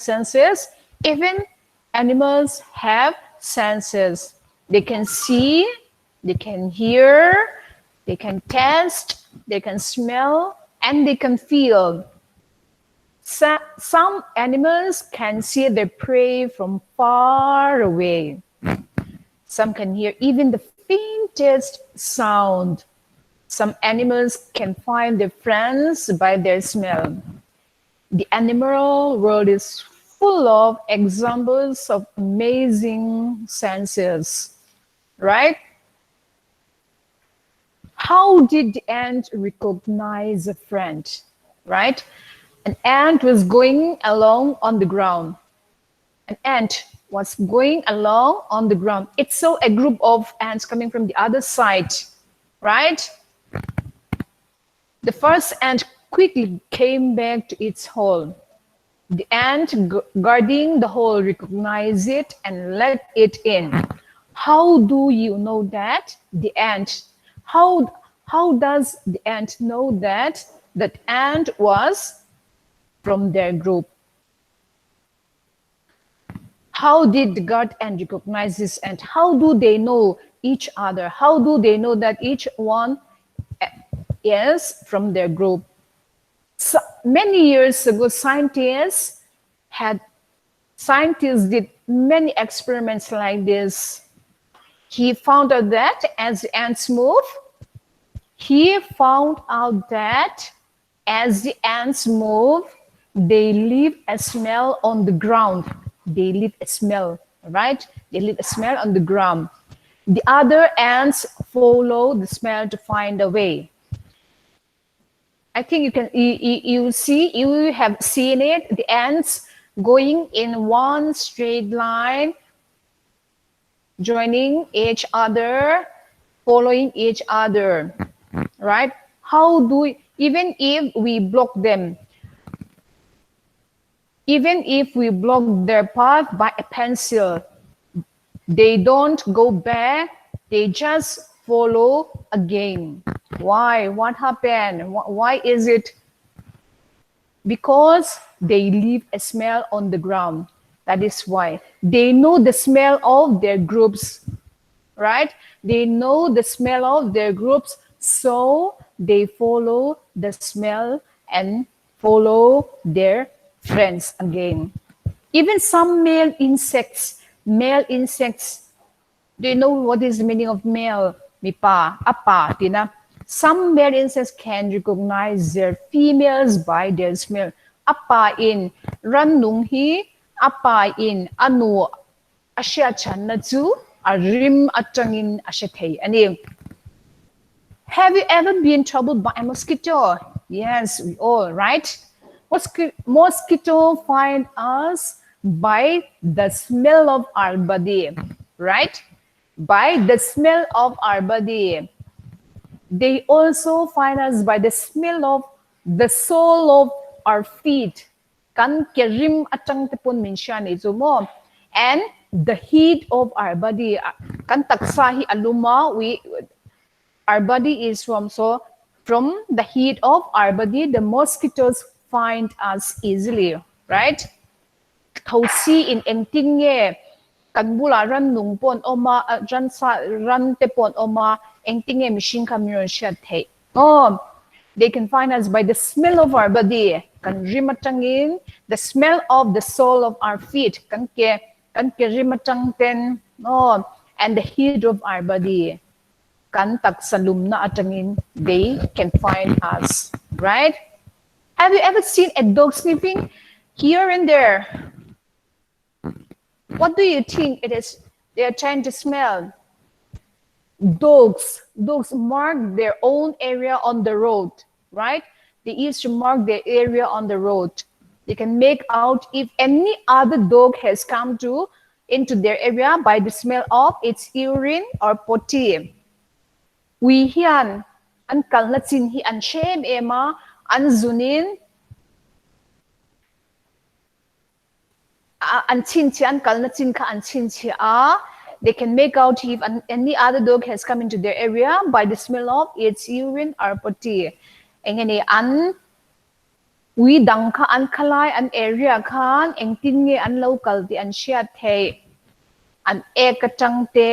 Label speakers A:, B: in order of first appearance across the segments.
A: Senses? Even animals have senses. They can see, they can hear, they can taste, they can smell, and they can feel. Some animals can see their prey from far away. Some can hear even the faintest sound. Some animals can find their friends by their smell. The animal world is full of examples of amazing senses, right? How did the ant recognize a friend, right? An ant was going along on the ground. An ant was going along on the ground. It saw a group of ants coming from the other side, right? The first ant quickly came back to its hole. The ant guarding the hole recognized it and let it in. How do you know that? The ant. How does the ant know that that ant was from their group? How did the guard ant recognize this ant? How do they know each other? How do they know that each one is from their group? So many years ago, scientists did many experiments like this. He found out that as the ants move, he found out that as the ants move, they leave a smell on the ground. They leave a smell, right? They leave a smell on the ground. The other ants follow the smell to find a way. I think you can you, you, you see you have seen it, the ants going in one straight line, joining each other, following each other, right? How do we, even if we block them, even if we block their path by a pencil, they don't go back, they just follow again. Why? What happened? Why is it? Because they leave a smell on the ground. That is why. They know the smell of their groups, right? They know the smell of their groups, so they follow the smell and follow their friends again. Even some male insects, do you know what is the meaning of male? Mipa, apa, tina? Some male insects can recognize their females by their smell. Apa in rannung hi, apa in anu asya chan na chu, a rim atangin asya thei ani. Have you ever been troubled by a mosquito? Yes, we all, right? Mosquito find us by the smell of our body, right? By the smell of our body. They also find us by the smell of the sole of our feet. Kan ke rim atang te pon min siya ni chu mo. And the heat of our body. Kan taksa hi aluma, our body is from, so from the heat of our body, the mosquitoes find us easily, right? Thosi in engting nge, kan bula ran nung pon oma, ran sa, ran te pon oma, engting nge machine kam ron shat thei. Oh, they can find us by the smell of our body. Kan rimatangin, the smell of the sole of our feet. Kan ke rimatang ten, oh, and the heat of our body. Kan tak salum na atangin, they can find us, right? Have you ever seen a dog sniffing here and there? What do you think it is they are trying to smell? Dogs mark their own area on the road, right? They used to mark their area on the road. They can make out if any other dog has come to into their area by the smell of its urine or potty. We hian an kal na chin hi an shem ema an zunin an chin chi an kal na chin kha an chin chi a. They can make out if any other dog has come into their area by the smell of its urine or potty. Engene an Ui dang kha an khalai an area khan engtin nge an lo kal tih an hriat theih. An ek atang te,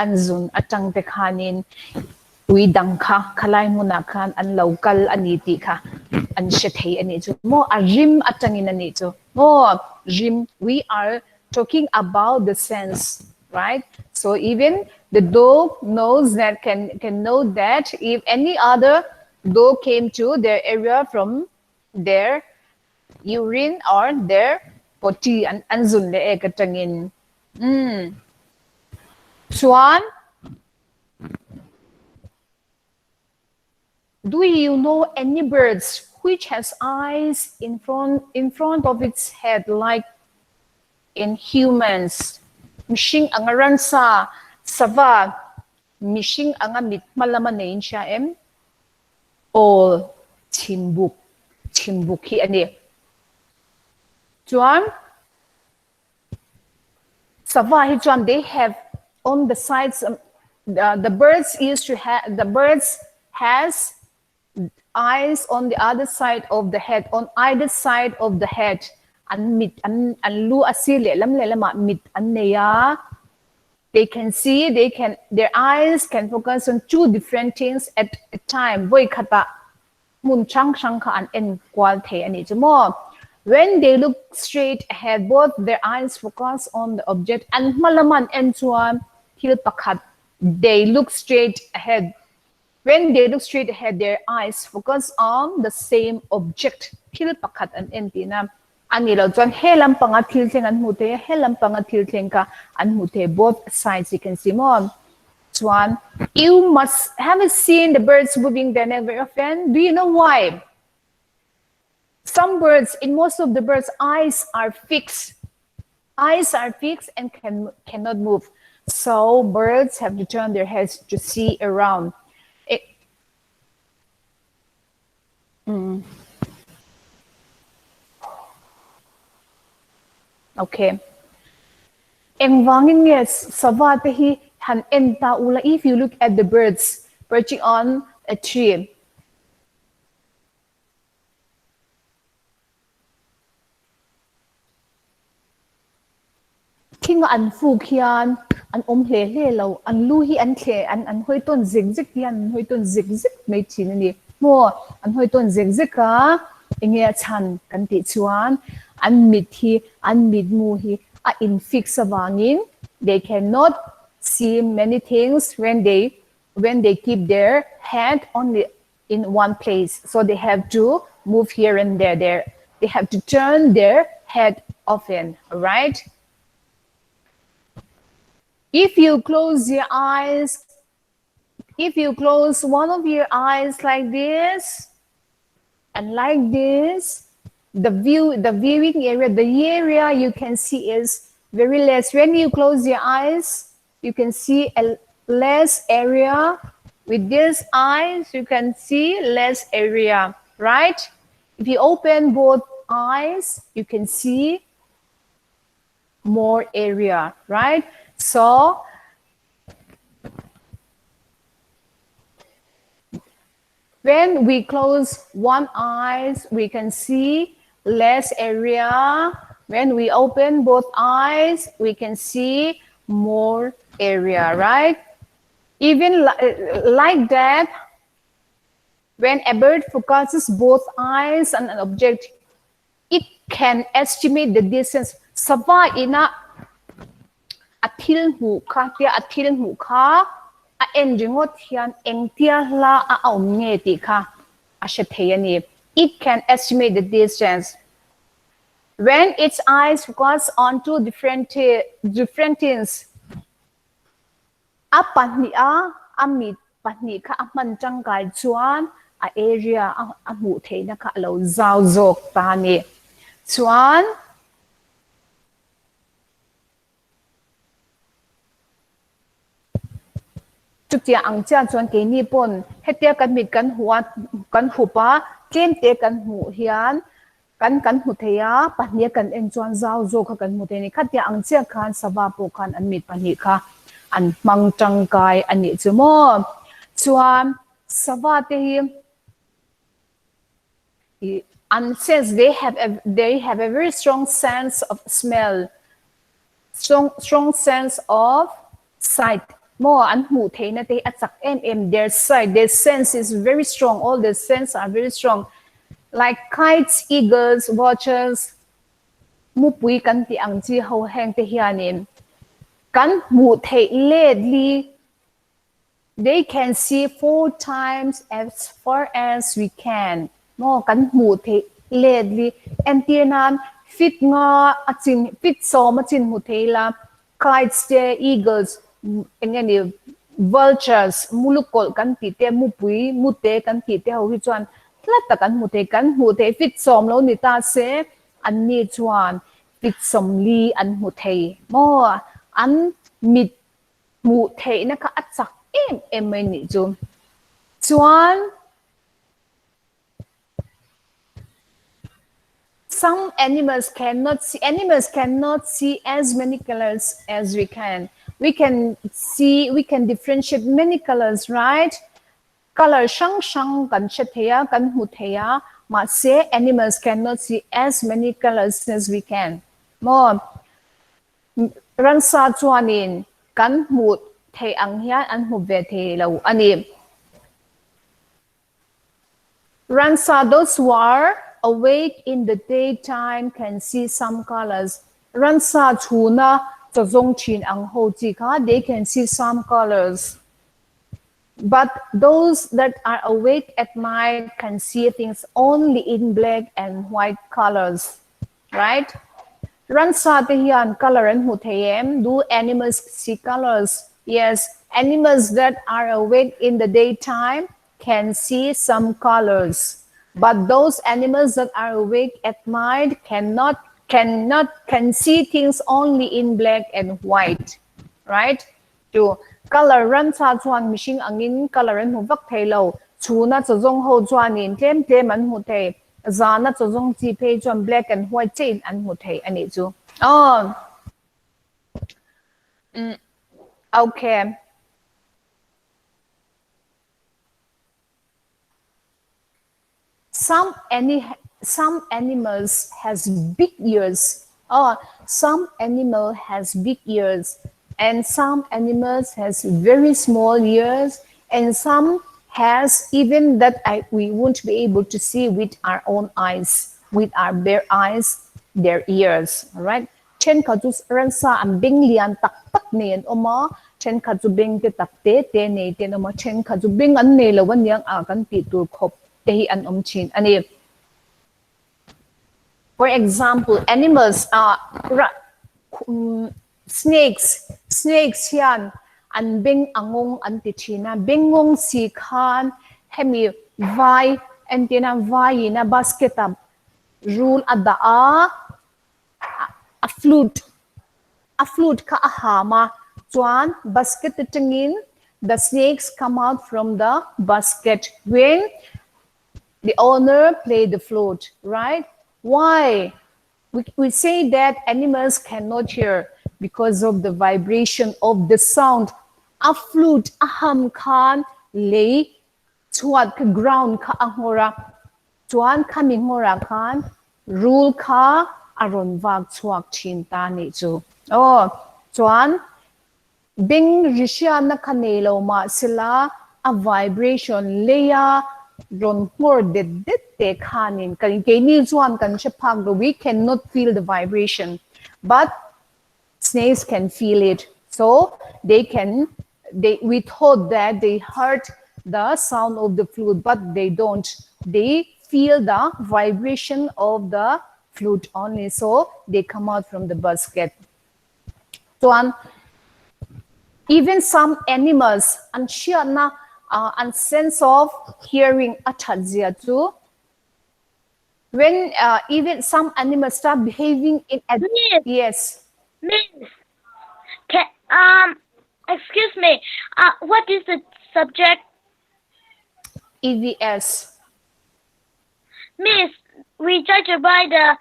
A: an zun atang te khanin ui dang kha khalai hmunah khan an lo kal a ni tih kha an hre thei a nih chu maw? A rim atangin a nih chu maw? Rim, we are talking about the sense, right? So even the dog knows that can can know that if any other dog came to their area from their urine or their potty an an zun leh ek atangin. Umm. Chuan Do you know any birds which has eyes in front in front of its head like in humans? Mihring anga ransa sava mihring anga mit hma lama neiin hria em? Aw chhimbuk chhimbuk hi a ni. Chuan sava hi chuan they have on the sides the birds used to have the birds has eyes on the other side of the head on either side of the head an mit an an lu a sir lehlam lehlamah mit an nei a. They can see, they can, their eyes can focus on two different things at a time. Voi khata hmun hrang hrang kha an en kual thei ani chu maw. When they look straight ahead, both their eyes focus on the object. An hma lama an en chuan thil pakhat, they look straight ahead. When they look straight ahead, their eyes focus on the same object, thil pakhat an en tihna a ni lo. Chuan he lampanga thil thleng an hmuh thei a, he lampanga thil thleng kha an hmuh thei, both sides you can see maw. Chuan you must have seen the birds moving their neck very often. Do you know why? Some birds, in most of the birds, eyes are fixed. Eyes are fixed and can, cannot move. So birds have to turn their heads to see around. It, mm. Okay. Engvangin nge sava te hi han en ta ula if you look at the birds perching on a tree Thinga an fuk hian an awm hle hle lo, an lu hi an thle an an hawi tawn zek zek hian an hawi tawn zek zek mai thin a ni. Maw an hawi tawn zek zek a, enge a chhan kan tih chuan an mit hi an mitmu hi a in fix avangin they cannot see many things when they when they keep their head only in one place. So they have to move here and there. There they have to turn their head often, right? If you close your eyes, if you close one of your eyes like this and like this, the view, the viewing area, the area you can see is very less. When you close your eyes, you can see a less area. With these eyes, you can see less area, right? If you open both eyes, you can see more area, right? So when we close one eyes, we can see less area. When we open both eyes, we can see more area, right? Even like that, when a bird focuses both eyes on an object, it can estimate the distance. Sava ina a thil hmuh kha tia a thil hmuh kha a en ringawt hian engtia hla a awm nge tih kha a hre thei a ni. It can estimate the distance. When its eyes focus on two different different things, a pahniha a mit pahnih kha a hman tangkai chuan a area a hmuh theihna kha a lo zau zawk ta a ni. Chuan Chutiang ang chiah chuan keini pawn hetia kan mit kan huh a, kan hup a, tlem te kan hmuh hian kan kan hmu thei a, pahnih a kan en chuan zau zawk kha kan hmu thei a ni. Khatiang ang chiah khan sava pawh khan an mit pahnih kha an hmang tangkai a nih chu maw. Chuan sava te hi ih. An sense, they have a, they have a very strong sense of smell, strong, strong sense of sight. Maw an hmuh theihna te hi a chak em em, their sight, their sense is very strong, all their sense are very strong. Like kites, eagles, vultures, mupui kan tih ang chi ho heng te hianin kan hmuh theih let li They can see four times as far as we can. Maw kan hmuh theih let li. Entir nan feet nga a chin feet sawm a chin hmu thei la, kites te, eagles, eng nge ni vultures, mulukawlh kan tih te, mupui, mute kan tih te ho hi chuan hla tak an hmu thei. Kan hmuh theih feet sawm lo ni ta se, anni chuan feet sawmli an hmu thei. Maw an mit Hmuh theihna kha a chak em em mai nih chu. Chuan some animals cannot see, animals cannot see as many colors as we can. We can see, we can differentiate many colors, right? Color hrang hrang kan hre thei a, kan hmu thei a, mahse animals cannot see as many colors as we can. Maw? Ransa chuanin kan hmuh theih ang hian an hmu ve thei lo a ni. Ransa those who are awake in the day time can see some colours. Ransa chhuna chaw zawng thin ang ho chi kha they can see some colours. But those that are awake at night can see things only in black and white colours. Right? Ransa te hian colour an hmu thei em? Do animals see colours? Yes, animals that are awake in the day time can see some colours. But those animals that are awake at night cannot cannot can see things only in black and white. Right? Chu colour ransa chuan mihring angin colour an hmu vak thei lo. Chhuna chaw zawng ho chuanin tlem tlem an hmu thei. Zana chaw zawng chi phei chuan black and white chiahin an hmu thei a nih chu. Aw. Umm. Okay. Some any some animals has big ears. Aw, some animal has big ears and some animals has very small ears and some has even that I we won't be able to see with our own eyes, with our bare eyes, their ears. Alright? Thenkhat chu ransa an beng lian tak tak nei an awm a, thenkhat chu beng te tak te te nei te an awm a, thenkhat chu beng an nei lo aniang a kan tih tur khawp te hi an awm thin a ni. For example, animals ah snakes, snakes hian an beng a ngawng an ti thin a, beng ngawng si khan hemi vai entirna vaiin a basket ah rul a dah a, a flute a flute kha a ham a chuan basket atangin the snakes come out from the basket when the owner play the flute right why we we say that animals cannot hear because of the vibration of the sound a flute a ham khan lei chhuat kha ground kha a nghawr a chuan khami nghawrah khan Rul kha a rawn vak chhuak thin ta nih chu. Aw, chuan beng ri hriatna kha nei lo mah sela a vibration leia rawn nghawr det det te khanin kan keini chuan kan hre phak lo, we cannot feel the vibration but snakes can feel it so they can they we thought that they heard the sound of the flute but they don't they feel the vibration of the flute only so they come out from the basket chuan even some animals an hriatna uh, an sense of hearing a that zia chu when uh, even some animals start behaving in
B: Miss,
A: yes
B: Miss, can, um, excuse me, uh, what is the subject?
A: EVS.
B: Miss, we tried to buy the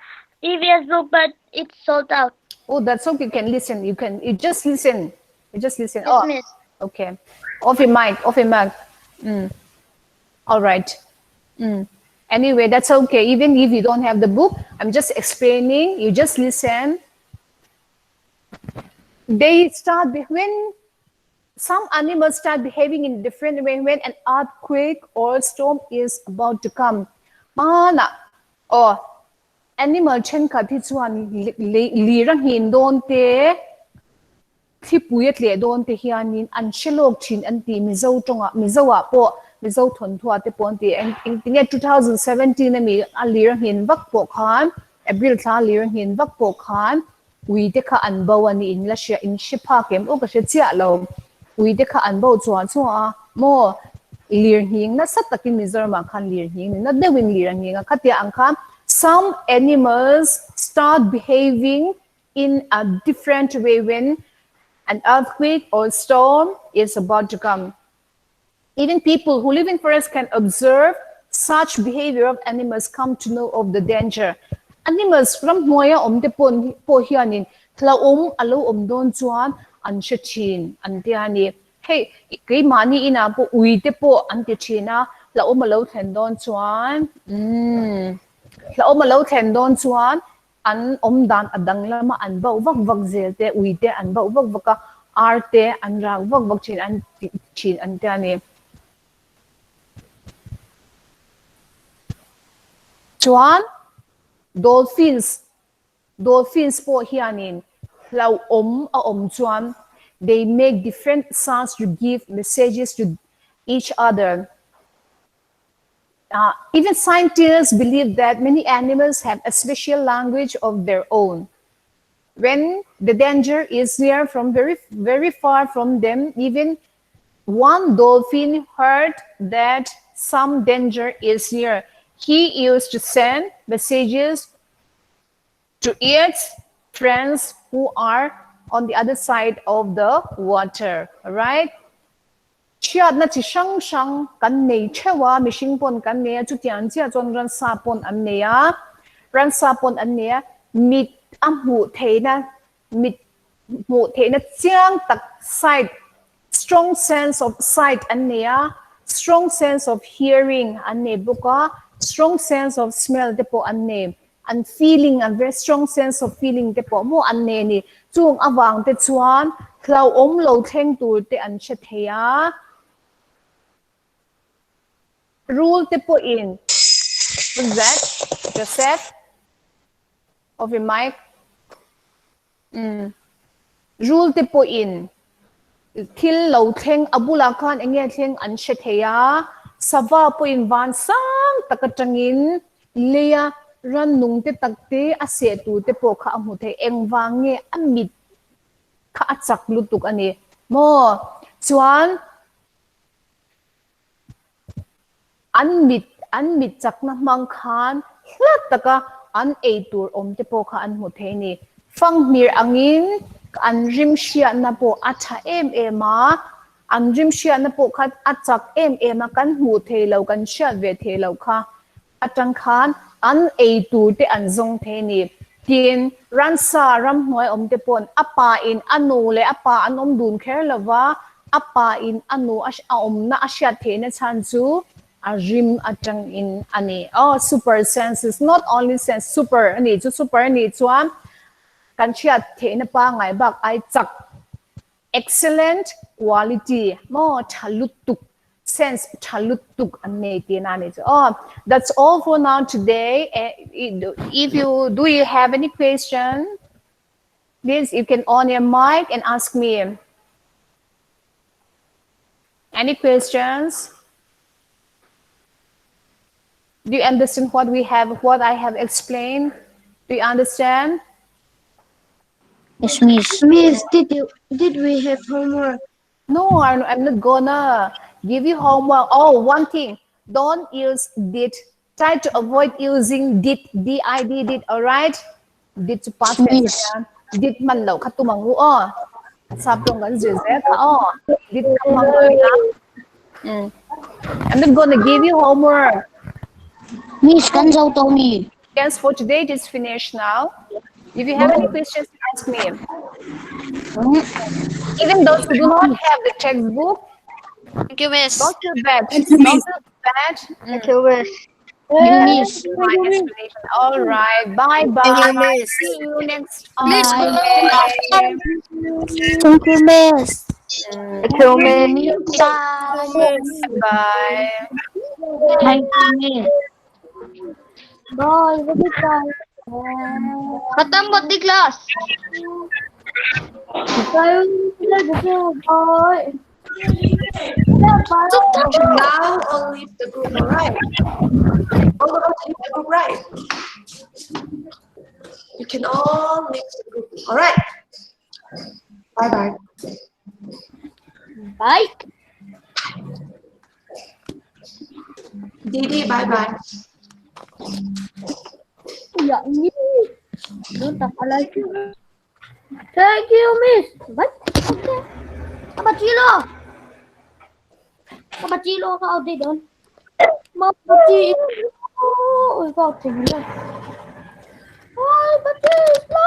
B: EVS book, but it's sold out.
A: Oh, that's okay. You can listen. You can, you just listen. You just listen.
B: Yes,
A: Oh,
B: miss.
A: okay. Off your mic. Off your mic. Mm. All right. Mm. Anyway, that's okay. Even if you don't have the book, I'm just explaining. You just listen. They start when some animals start behaving in different way when an earthquake or storm is about to come. Mana oh animal thenkhat hi chuan lir a nghin dawn te Thlipui a tleh dawn te hianin an hre lawk thin an ti Mizo tawngah, Mizo ah pawh, Mizo thawnthuah te pawh an ti. Eng engtinge 2017 ami a lir a nghin vak pawh khan, April thla a lir a nghin vak pawh khan ui te kha an bo a ni in la hria, in hre phak em aw ka hre chiah lo. Ui te kha an bo chuah chuah a maw? Lir nghing nasa takin Mizoramah khan lir nghing ni na deuhin lir a nghing a, khatia ang khan some animals start behaving in a different way when an earthquake or storm is about to come. Even people who live in forests can observe such behavior of animals come to know of the danger. Animals ramhnuaia awm te pawh pawh hianin hlauhawm a lo awm dawn chuan an hre thin an tia a ni. Hei keimahni inah pawh ui te pawh an ti thin a, hlauhawm a lo thlen dawn chuan umm hlauhawm a lo thlen dawn chuan An awm dan a dang lama an bauh vak vak zel te, ui te an bauh vak vak a, ar te an rak vak vak thin an ti thin an tia ni. Chuan dolphins, dolphins pawh hianin hlauhawm a awm chuan they make different sounds to give messages to each other. Even scientists believe that many animals have a special language of their own. When the danger is near from very, very far from them, even one dolphin heard that some danger is near. He used to send messages to its friends who are on the other side of the water, right? Chhiatna chi hrang hrang kan nei theuh a, mihring pawn kan nei a, chutiang chiah chuan ransa pawn an nei a, ransa pawn an nei a, mit a hmuh theihna, mit hmuh theihna chiang tak sight, strong sense of sight an nei a, strong sense of hearing an nei bawk a, strong sense of smell te pawh an nei. An feeling, an very strong sense of feeling te pawh maw an nei a ni. Chung avang te chuan hlauhawm lo thleng tur te an hre thei a. Rul te pawhin, what's that? Joseph? Off your mic. Umm. Rul te pawhin thil lo thleng a bulah khan eng nge thleng an hre thei a, sava pawhin van sang tak atangin leia rannung te tak te a seh tur te pawh kha a hmu thei. Engvang nge a mit kha a chak lutuk a ni maw? Chuan. An mit an mit chakna hmang khan hla taka an ei tur awm te pawh kha an hmu thei a ni. Fanghmir angin an rim hriatna pawh a tha em em a, an rim hriatna pawh kha a chak em em a, kan hmuh thei lo, kan hriat ve thei lo kha atang khan an ei tur te an zawng thei a ni. Tin, ransa ramhnuai awm te pawn a pa in a nu leh a pa an awm dun kher lo va, a pa in a nu a awmna a hriat theihna chhan chu a rim atangin a ni. Aw, super senses, not only sense, super a nih chu, super a nih chuan kan hriat theihna pangngai bak ai chak. Excellent quality maw tha lutuk sense tha lutuk an nei tih na ni chu aw. That's all for now today. If you do you have any question please you can on your mic and ask me. Any questions? Do you understand what we have what I have explained? Do you understand?
B: Yes, miss. Miss, did you did we have homework?
A: No, I'm, I'm not gonna give you homework. Oh, one thing, don't use did. Try to avoid using did, D-I-D, did, all right? Did to past tense. Did man lo kha tum ang u aw. Sap tawng kan zir zel kha aw. Did kha hmang lo ila. Mm. I'm not gonna give you homework.
B: Miss, kan zo to mi.
A: Yes, for today it is finished now. If you have any questions, ask me. Even those who do not have the textbook,
C: Thank you, miss.
A: Don't feel bad.
D: Thank you,
A: Don't
D: miss.
A: feel bad.
B: Thank you, miss. Miss.
A: My explanation. All right. Bye bye. See you next time.
B: Thank you, Miss.
C: Thank you, Miss.
B: Bye.
A: Bye.
B: Thank you, Miss. Bye. Goodbye. खत्म बुद्धि class bye
D: Now all leave the group, all right? All of us leave the group, right? You can all leave the group, all right? Bye bye.
B: Bye.
D: Didi, bye bye.
B: Yeah, Don't talk like you. Thank you, Miss. Bye. Okay. Kapachilo. Kapachilo ka out doon. Mapachilo. Uy, ka out Ay, Pachilo.